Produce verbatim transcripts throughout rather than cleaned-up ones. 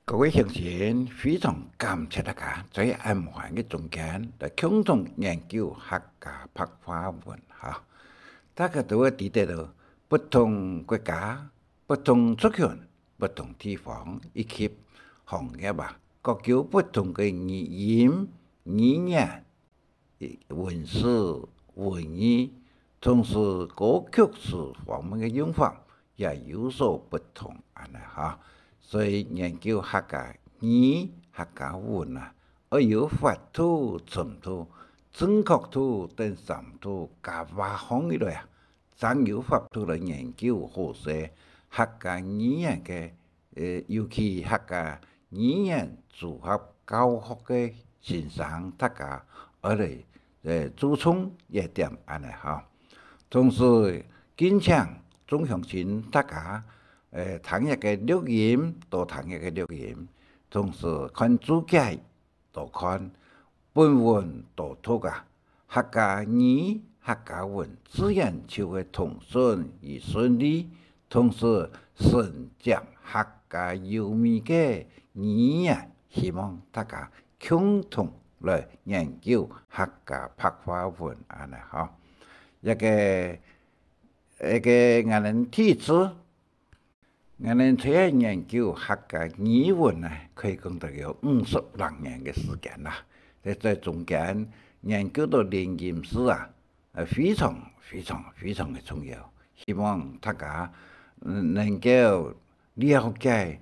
各位鄉親，非常感謝大家在恁無閒个中間來共同研究客家白話文哈。大家都會知得到，不同國家、不同族群、不同地方以及行業啊，各有不同个語音、語言、文字、文藝，同時歌曲詞方面个用法也有所不同，恁呢哈。所以研究客家語、客家文啊，愛有法度、程度、正確度等三度加畫項起來啊，正有法度來研究好勢客家語言个 呃，尤其客家語言組合教學个先生，大家愛來，呃，注重這點恁呢哈。同時，敬請眾鄉親大家，呃，聽這个錄音，多聽這个錄音，同時看註解， 多看，本文多讀啊，客家語、客家文自然就會通順而順利，同時承接客家優美个語言。希望大家共同來研究客家白話文恁呢吼。這个，這个𠊎等第一次 𠊎等在研究客家語文啊，可以講到有五十零年个時間啦。在這中間研究到連音字啊，呃，非常非常非常个重要。希望大家，嗯，能夠了解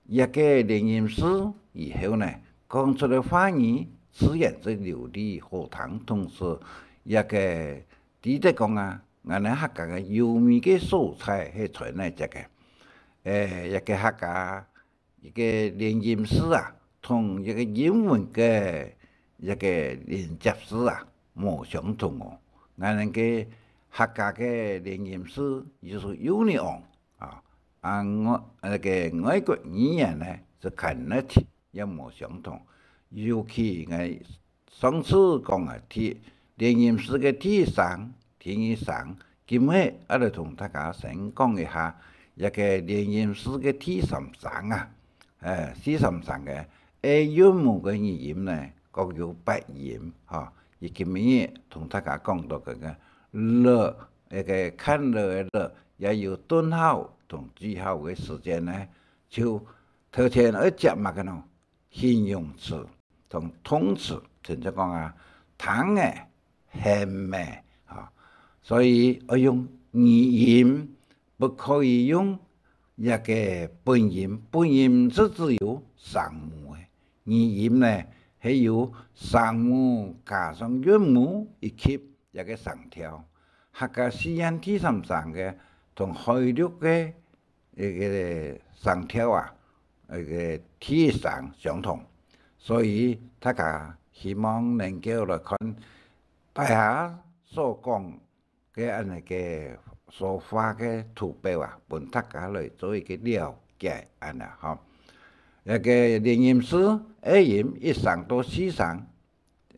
這个連音字以後呢，講出來話語自然就流利好聽，同時這个 知得講啊，𠊎等客家个優美个所在係在哪隻个？誒，這个客家一个連音字啊，同一个英文个一个連接字啊，無相同哦。𠊎等个客家个連音字，意思union啊，啊，外，該个外國語言呢，係connect，也無相同。尤其𠊎 上次講个第，連音字个第一聲、第二聲，今晡日愛來同大家先講一下這个連音字个第三聲啊。呃，第三聲个，A韻母个語音呢，各有八音，吼。佢今晡日同大家講到个，个，樂，該个看樂个樂，也有頓號同句號个時間呢，就頭前愛接麼个呢？ 形容詞同動詞，親像講啊，聽个、喊个，吼。所以愛用語音，不可以用這个本音，本音係只有聲母个。語音呢，係有聲母加上韻母以及這个聲調。客家四縣第三聲个同海陸个 該个聲調啊，該个第一聲相同。所以大家希望能夠來看大家所講个恁呢个所畫个圖表啊，分大家來做一个了解恁呢吼。該个連音字，A音一聲到四聲，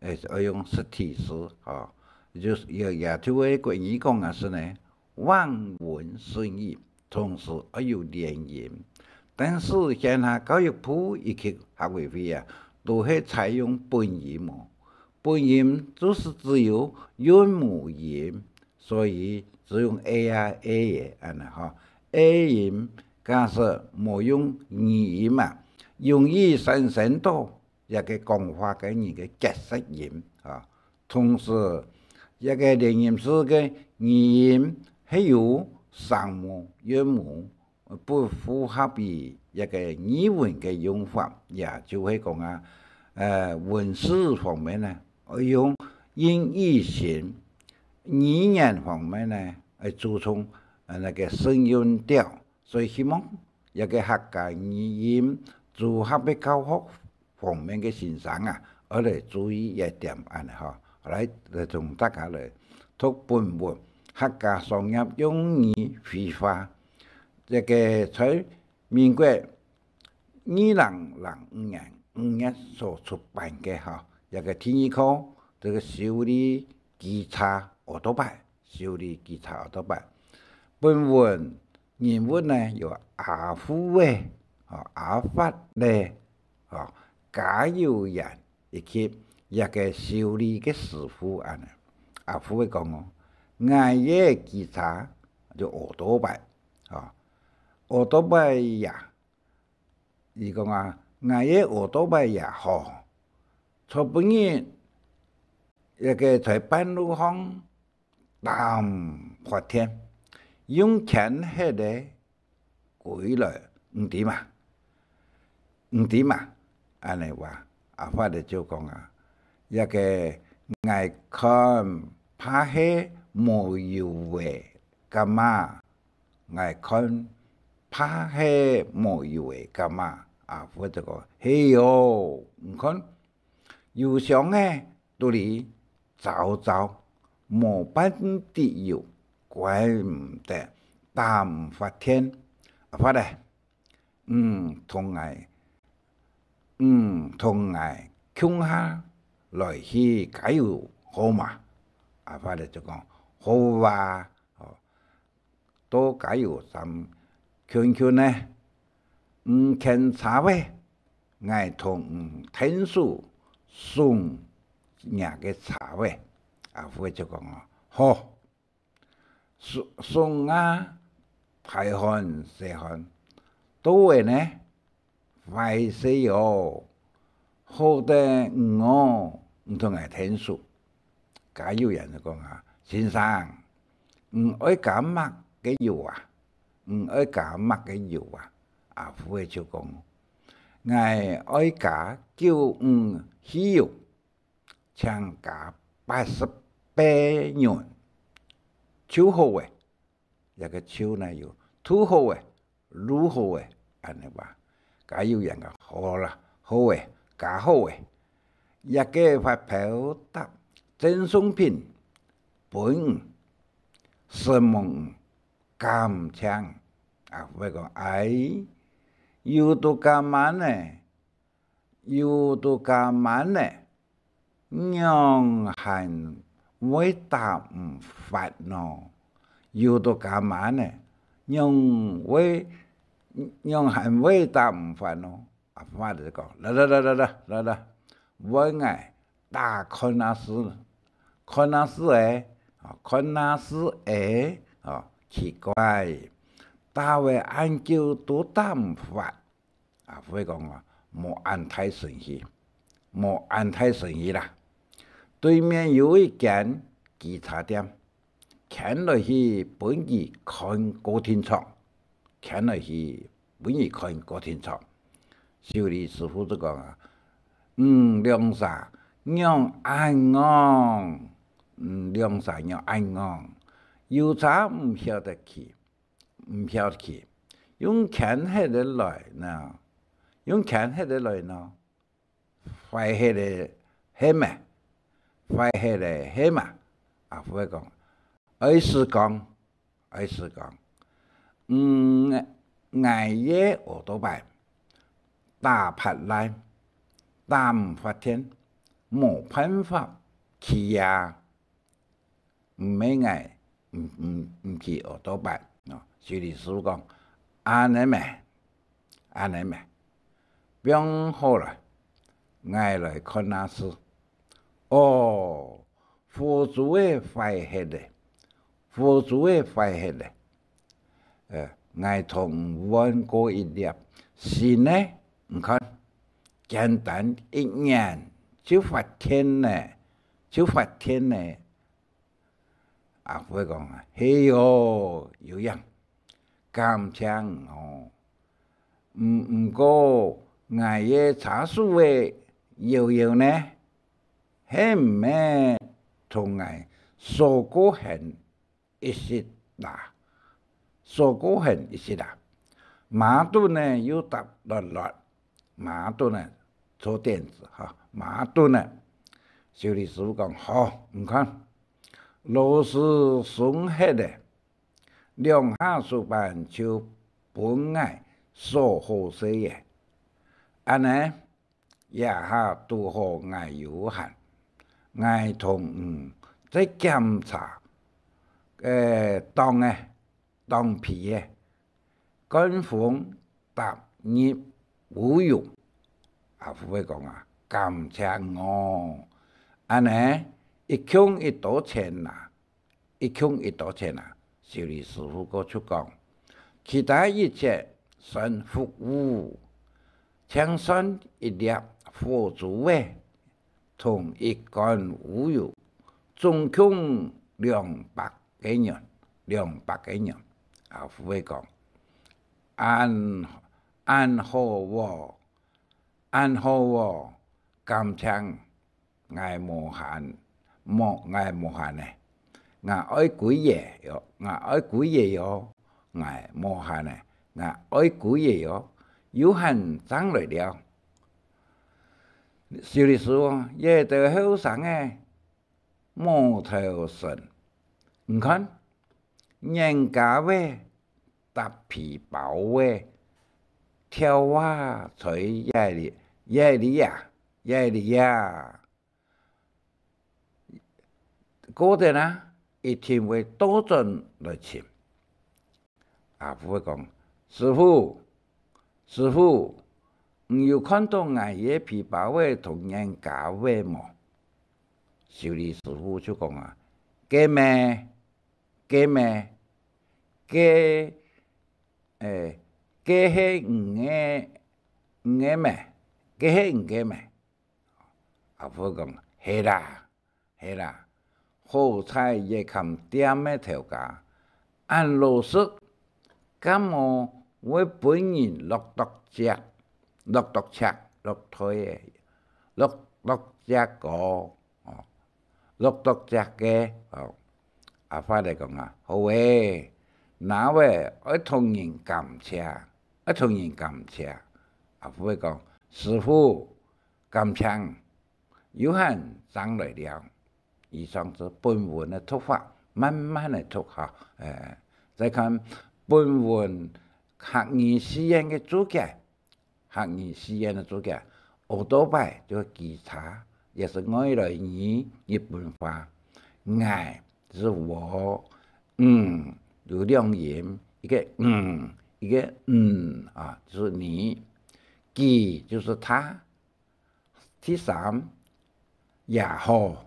誒，愛用實體字，吼，就係也，也就係國語講啊，係呢，望文生義，同時愛有連音。但是現下教育部以及客委會啊，都係採用本音哦。本音就係只有韻母音，所以只用A啊，A个恁呢吼。A音假使無用語音啊，容易產生到 這个講話个人个結舌音啊。同時，這个連音字个語音係有聲母、韻母，不符合於這个語文个用法，也就係講啊，呃，文字方面呢，愛用音韻型；語言方面呢，愛注重，呃，該个聲韻調。 所以希望這个客家語音組合个教學方面个先生啊，愛來注意這點恁呢吼。來，來同大家來讀本文，客家商業用語會話。這个在民國二零零五年五月所出版个吼，這个第二課，這个修理機車奧多拜，修理機車奧多拜。本文 人物呢，有阿富衛、吼，阿發咧，吼，加油員，以及這个修理个師傅恁呢。阿富仔講哦，𠊎个機車就奧多拜，吼，奧多拜呀，佢講啊，𠊎个奧多拜也好，昨晡日這个在半路項 打毋發電，用牽忒咧歸來，你知嘛？你知嘛？恁呢話，阿發仔就講啊，這个𠊎看怕係無油仔，敢嘛？𠊎看怕係無油仔，敢嘛？阿富仔就講，係喲，你看，油箱仔肚裡燥燥，無半滴油，怪毋得打毋發電。阿發仔，你同𠊎，你同𠊎共下來去加油好嘛？阿發仔就講，好啊。哦， 到加油站近近呢，你牽車仔，𠊎同你𢯭手捒若个車仔。阿富仔就講哦，好，捒，捒啊，大漢細漢，到位呢， 壞勢哦，好得你哦，你同𠊎𢯭手。加油員就講啊，先生，你愛加麼个油啊？你愛加麼个油啊？阿富仔就講，𠊎愛加九五汽油，請加八十八銀，就好咧。 這个就呢有堵好咧，攄好咧，恁呢話。加油員講，好啦，好咧，加好咧。這个發票搭贈送品分你，承蒙你，感謝你。阿富仔講，哎，油都加滿咧， 油都加滿咧，仰還會打毋發呢？油都加滿咧，仰會，仰還會打毋發呢？阿發仔講，來來來來來來來，分𠊎打看啊試，看啊試仔，哦，看啊試仔，哦，奇怪，打了恁久都打毋發。 阿富仔講啊，無恁大生氣，無恁大生氣啦。對面有一間機車店，牽來去分佢看過定著，牽來去分佢看過定著。修理師傅就講啊，嗯，兩儕仰恁戇，嗯，兩儕仰恁戇，有車毋曉得騎， 毋曉騎，用牽忒个來呢？用牽忒个來呢？壞忒个係無？壞忒个係無？阿富仔講，愛試講，愛試講，嗯，𠊎个奧多拜打拍爛，打毋發電，無辦法騎啊。 毋係𠊎毋，毋，毋騎奧多拜，哦，修理師傅講，恁呢咩？恁呢咩？放好來，𠊎來看啊試。哦，火珠仔壞忒咧，火珠仔壞忒咧。呃，𠊎同你換過一粒新个，你看，簡單一眼就發電咧，就發電咧。 阿富仔講啊，係喲，有影，感謝你哦。毋，毋過，𠊎个車手仔搖搖呢，係毋係同𠊎鎖過絚一息啦？鎖過絚一息啦？馬肚呢又搭落落， 馬肚呢，坐墊子哈，馬肚呢。修理師傅講：「好，你看，螺絲鬆忒咧，兩下手板就分𠊎鎖好勢咧。恁呢，這下堵好𠊎有閒，𠊎同你再檢查，呃，擋仔，擋皮仔， 管風搭入烏油。」阿虎仔講啊：「感謝哦！」恁呢，一共幾多錢啊？一共幾多錢啊？修理師傅哥就講：「其他一切算服務，淨算一粒火珠仔，同一罐烏油，總共兩百個銀，兩百個銀。」阿虎仔講：「恁，恁好哦，恁好哦，感謝！」「𠊎無閒，無，𠊎無閒呢。𠊎愛歸个喲，𠊎愛歸个喲，𠊎無閒呢，𠊎愛歸个喲，有閒正來尞。」修理師傅講：「這兜後生仔無頭神，你看， 人家个搭皮包个，跳啊在這裡，這裡啊，這裡啊。過等啊，一定會倒轉來尋。」阿虎仔講：「師傅，師傅，你有看著𠊎个皮包仔同人家个無？」修理師傅就講啊：「該咩？ 該咩？該，欸，該係你个，你个咩？該係你个咩？」阿虎講：「係啦，係啦，好彩這間店个頭家恁老實，敢無會分人落剁隻，落剁隻，落忒个，落剁隻个。」哦，落剁隻个，哦。阿發仔講啊：「好欸，那會愛同人感謝，愛同人感謝。」阿虎仔講：「師傅，感謝，有閒正來尞。」以上係本文个讀法，慢慢仔讀哈。欸，再看本文客語四縣个註解。 客語四縣个註解，奧多拜就係機車，也係外來語日本話。𠊎就係我，你有兩音，一個你，一個你啊，就係你。佢就係他。第三，也好，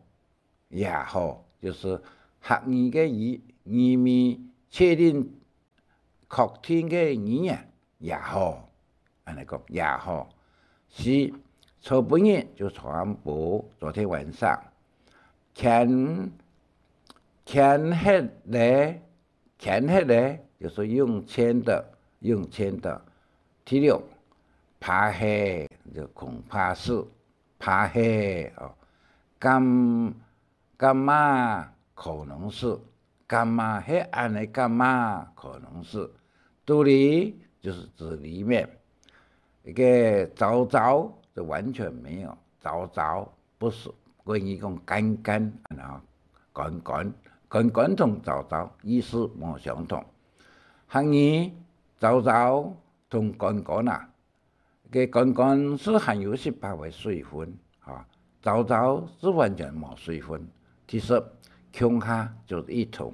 也好，就係客語个語，語尾切定 確定个語言也好，恁呢講也好。四，昨晡日就昨暗晡，昨天晚上。牽，牽忒咧，牽忒咧，就係用牽的，用牽的。第六，怕係，就恐怕是，怕係，哦。敢，敢嘛，可能是， 敢嘛，係恁呢敢嘛，可能是。肚裡就係指裡面。一個糟糟就完全沒有，糟糟不是，國語講乾乾，然後乾乾，乾乾同糟糟意思無相同。客語糟糟同乾乾啊， 該乾乾係含有十八个水分，哈，糟糟係完全無水分。第十，共下就係一同。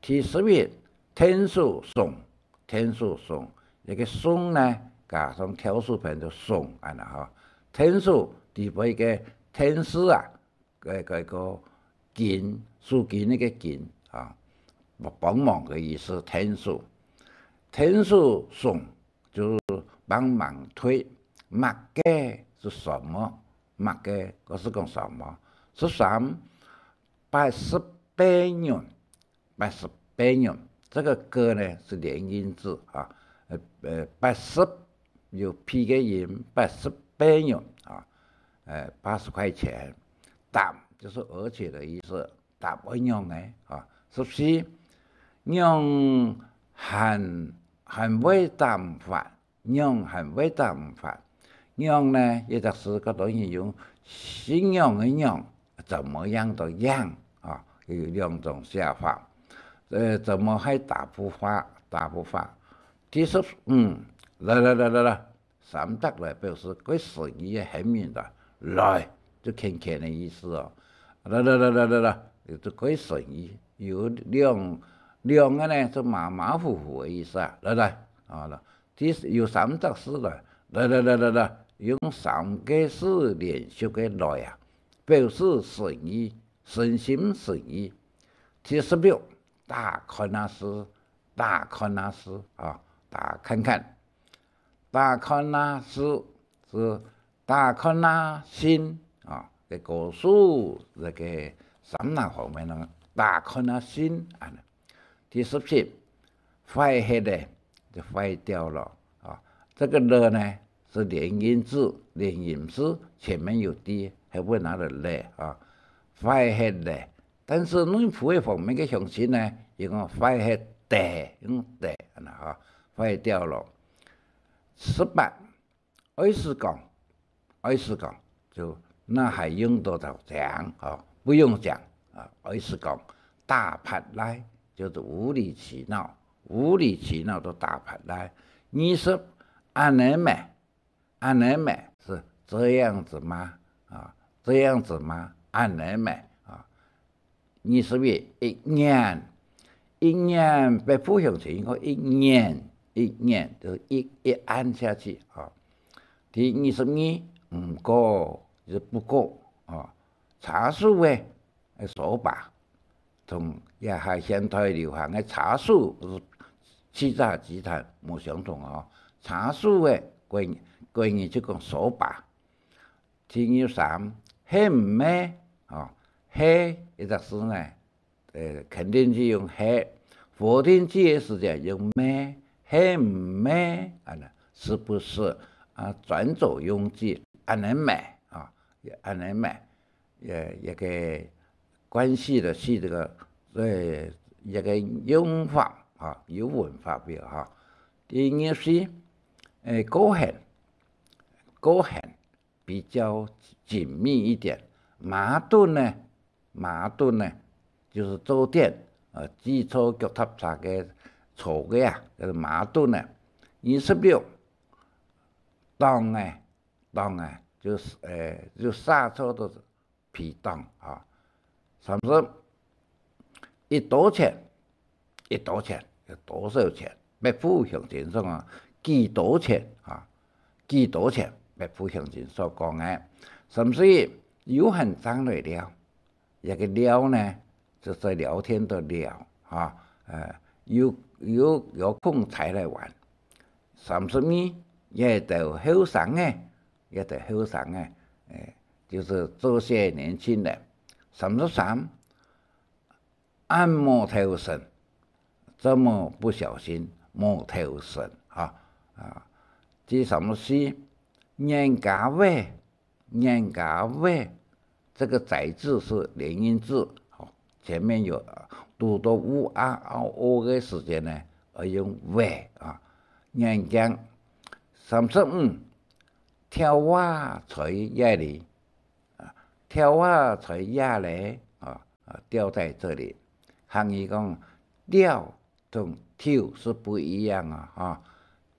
第十一，𢯭手送，𢯭手送，這個送呢，加上挑手邊就送，恁呢哈。𢯭手，底背个𢯭手啊， 該，該个巾，手巾那個巾啊，幫，幫忙个意思，𢯭手。𢯭手送，就係幫忙推。麼个係什麼？麼个，該係講什麼？十三，八十八元，八十八元，這個个呢係連音字啊，呃，呃，八十有P个音，八十八元啊，呃，八十塊錢。搭就係而且的意思，搭會仰仔啊。十四，仰還，還會搭法，仰還會搭法。仰呢，這隻字較多人用信仰个仰，怎麼樣的樣啊，有兩種寫法。呃，怎麼還搭不法，搭不法。第十五，來來來來來， 三搭來表示蓋誠意个喊人啦，來，就譴譴个意思哦。來來來來來來，就蓋誠意。有兩，兩个呢，就馬馬虎虎个意思啊。來來，啊，來。第，有三隻字來，來來來來來，用三個字連續个來啊，表示誠意，誠心誠意。第十六，打看啊字，打看啊字啊，打看看。打看啊字是打看啊心啊，在古書這個三南方面呢，打看啊心啊。第十七，壞忒咧，就壞掉了啊。這個了呢，是連音字，連音字前面有D，還會拿到咧啊。壞忒咧，但是內埔个方面个鄉親呢，佢講壞忒咧，用咧恁樣哈，壞掉了。十八，愛斯講，愛斯講，就那還用得著講，哦，不用講啊，愛斯講，打發賴，就是無理取鬧，無理取鬧都打發賴。二十，恁樣咩？ 恁樣咩？是這樣子嗎？啊，這樣子嗎？恁樣咩？啊，二十一，一眼，一眼，北埔鄉親講一眼，一眼，就是一，一按下去啊。第二十二，毋過，就是不過啊。茶樹个，个手把， 同這下現代流行个茶樹，氣炸雞蛋無相同哦。茶樹个國，國語就講手把。第二十三，係毋係？哦，係一隻字呢，呃，肯定句用係，否定句个時節用咩，係毋係？啊，是不是？啊，轉走用句，恁樣咩？啊，恁樣咩？ 呃，一個關係的係這個，呃，一個用法哈，有文發表哈。第二十四，呃，過現，過現比較緊密一點。麻頓呢，麻頓呢，就是做店，呃，機車腳踏車个坐个啊，就是麻頓呢。二十六，擋呢，擋呢，就是，呃，就煞車的 皮當啊。三十，一多錢，一多錢，有多少錢？北埔鄉親講啊，幾多錢啊？幾多錢？北埔鄉親所講个。三十一，有閒正來尞，這個尞呢，就係聊天的聊啊，呃，有，有，有空才來玩。三十二，這兜後生个， 這兜後生个，欸，就是這些年輕人。三十三，恁無頭神，這麼不小心，無頭神啊，啊。第三十四，冤家仔，冤家仔，這個仔字是連音字，好，前面有，堵到u、a、ao、o个時間呢，愛用仔啊，冤家。三十五， 鳥仔在這裡，啊，鳥仔在這裡，啊，啊，鳥在這裡。客語講，鳥同鳥是不一樣啊，啊，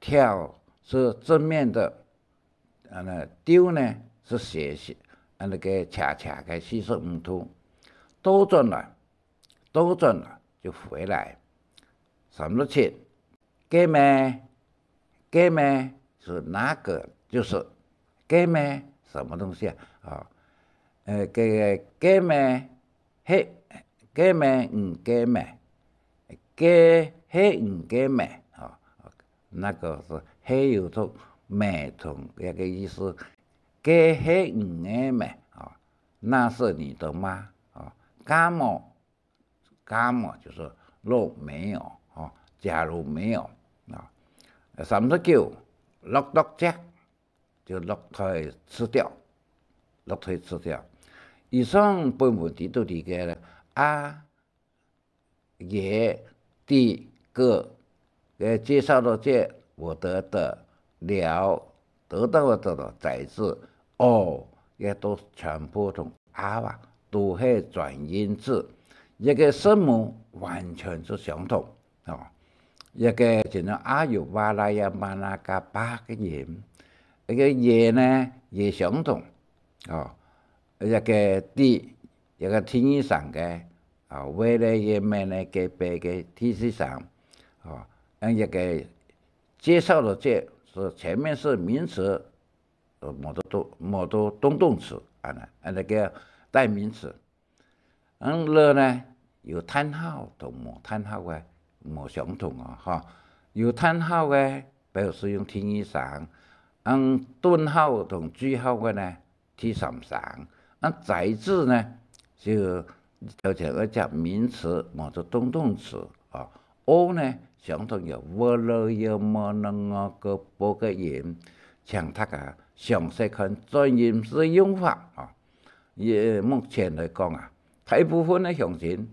鳥是正面的，啊，那鳥呢是斜斜，啊，那個斜斜个四十五度。倒轉來，倒轉來就回來。三十七，該咩， 該咩是那個，就是該咩什麼東西啊？啊，呃，該，該咩，係，該咩，嗯，該咩，該係，嗯，該咩啊？那個是係有讀咩同該個意思，該係你个咩啊？那是你的嗎？啊，該無 該無就是若沒有，哦，假如沒有啊。三十九，落落隻，就落袋食掉，落袋食掉。以上本文裡肚裡个啊、也、的、个 个介紹到這，我得的、了，得到的得到，在這，哦，也都全部同啊啊，都係轉音字，這個聲母完全是相同哦。這個就像啊有哇啦呀嘛啦嘎巴个音，這個也呢也相同哦。這個的，這個第二聲个啊，為了也咩呢个別个第四聲哦，恁這個介紹个介，是前面是名詞，呃，無到動，無到動動詞，恁呢，恁呢个代名詞。嗯，了呢，有嘆號同無嘆號个無相同哦，吼。有嘆號个表示用第二聲，嗯，頓號同句號个呢，第三聲。啊，宅字呢，就頭前个隻名詞，無做動動詞哦。O呢，相同有無了有無能哦个波个音，請大家詳細看轉音字用法哦。也目前來講啊，大部分个鄉親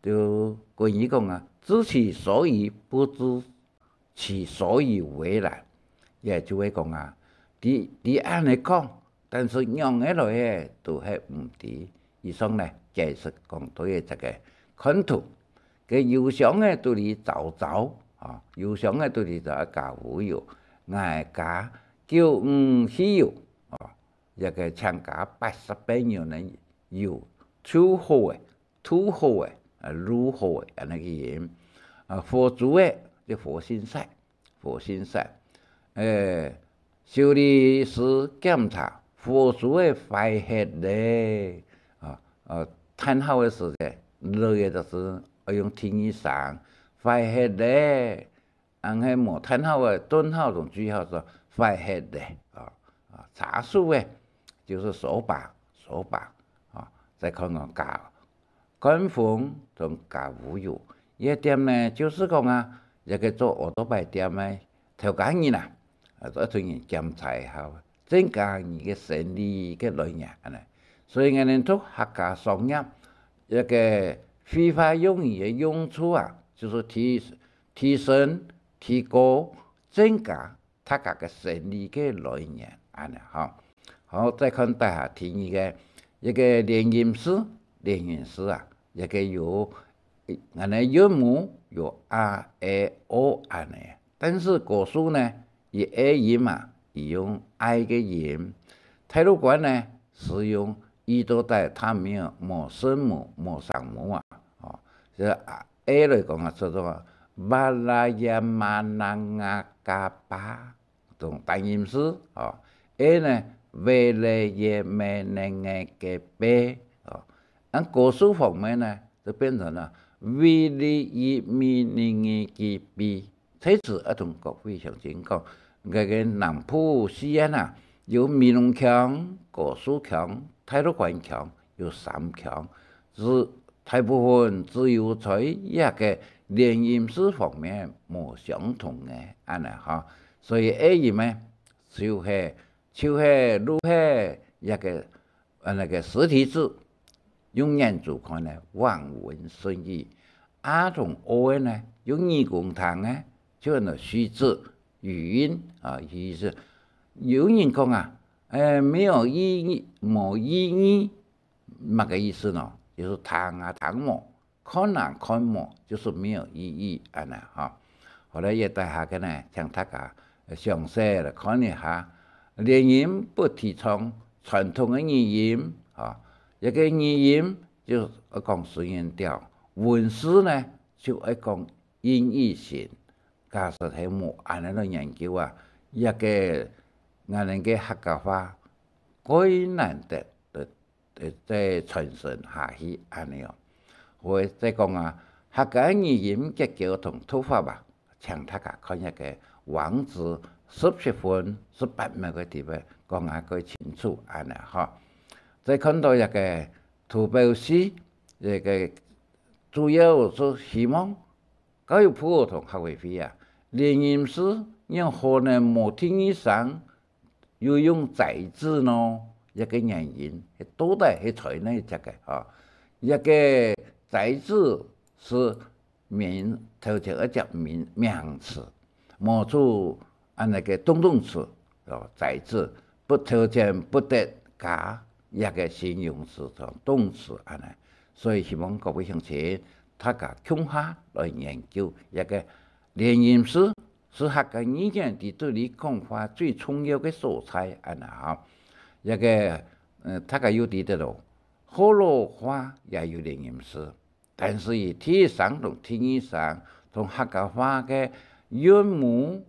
都歸你講啊，知其所以不知其所以為然，也就係講啊，知，知恁呢講，但是仰仔來个都係毋知。以上呢，解釋講到這个看圖，个郵箱个肚裡找找啊，郵箱个肚裡找加烏有，𠊎加九五汽油啊，這个請加八十八元呢，有就好个。 堵好个，啊，堵好个，恁呢个音。啊，火燭个，就火星石，火星石。誒，修理師檢查，火燭个壞忒咧。啊，啊，嘆號个時節，了个就是愛用第二聲，壞忒咧。 恁係無嘆號个頓號同句號說壞忒咧，啊，啊，茶樹个，就係掃把，掃把，啊，再看看加，灌風同加烏有，這點呢，就係講啊，這个做奧多拜店个頭家人啊，啊，愛同人檢查一下，增加你个生理个來源，恁呢。所以𠊎等讀客家商業，這个會話用語个用處啊，就係提 提升、提高、增加大家个生理个來源，恁呢吼。好，再看底下第二个，一个連音字，連音字啊，一个有，恁呢韻母有a、e、o恁呢。但是果樹呢，佢e音啊，佢用i个音。太魯閣呢，係用 一到底，佢無，無聲母，無聲母啊。哦，這啊，e來講啊，做做，balayamanangakapa，同單音字，哦。e呢，veleyamenengekebe，哦。恁果樹方面呢，就變成了，viliyiminingekebe。 在此愛同各位鄉親講，𠊎个南部四縣啊，有美濃腔、果樹腔、太魯閣腔，有三腔，係大部分只有在這个連音字方面無相同个，恁呢吼。所以e音呢，就係，就係，就係這个 呃，該个實體字，用眼珠看呢，望文生義。a同o个呢，用耳公聽呢，就係虛字、語音啊，語音。有人講啊，呃，沒有意義，無意義，麼个意思呢？就係聽啊聽無， 看啊看無，就係沒有意義，恁呢吼。好了，這底下个呢，請大家詳細來看一下。連音不提倡傳統个語音，吼，一个語音就愛講純音調，文字呢就愛講音譯型。假使係無恁呢來研究啊，這个𠊎等个客家話蓋難得，呃， 呃，再傳承下去恁呢哦。或者再講啊，客家語音結構同讀法啊，請大家看一个網址十七分十八秒个地方，講啊蓋清楚恁呢吼。再看到一个圖表示，這个主要係希望教育部同客委會啊，連音字仰可能無第二聲 又用宅字呢？這个原因，到底係在哪隻个吼？這个宅字係名，頭前一隻名，名詞，無做恁呢个動動詞哦，宅字，不，頭前不得加這个形容詞同動詞恁呢。所以希望各位鄉親，大家共下來研究這个連音字 係客家語言在肚裡講話最重要个所在，恁呢吼。這个，呃，大家有知得咯，學老話也有連音字，但是佢第一聲同第二聲同客家話个韻母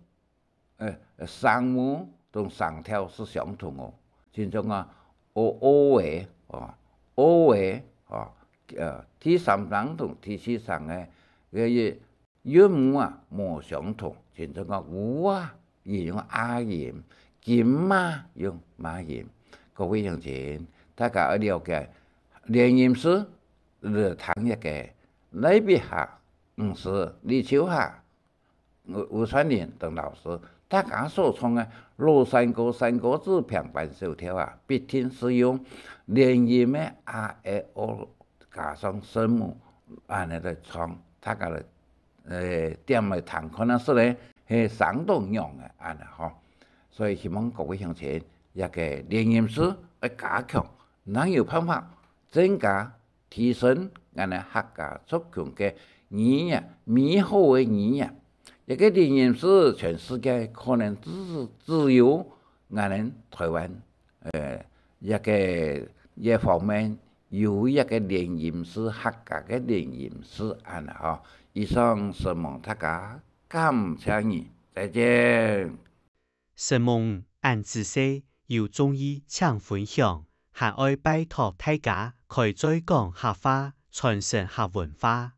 呃，聲母同聲調係相同哦。親像啊，o、o仔，哦，o仔，哦，呃，第三聲同第四聲个，个韻母啊，無相同。親像講，烏啊，佢用a音，金啊，用ma音。各位鄉親，大家愛了解，連音字，你聽一个，哪位哈，毋係，李秋霞， 吳、吳傳林等老師，大家所唱个老山歌、山歌子平板小調啊，必定係用連音个a、e、o加上聲母，恁呢來唱，大家來，呃，點來聽看啊，係呢，係相當樣个恁呢吼。所以希望各位鄉親，這个連音字愛加強，能有辦法增加 提升𠊎等客家族群个語言，美好个語言。這个連音字全世界可能只、只有𠊎等台灣，呃，這个、這方面有一个連音字，客家个連音字恁呢吼。以上承蒙大家，感謝你，再見。 承蒙恁仔細，有中意請分享，還愛拜託大家開嘴講客話，傳承客文化。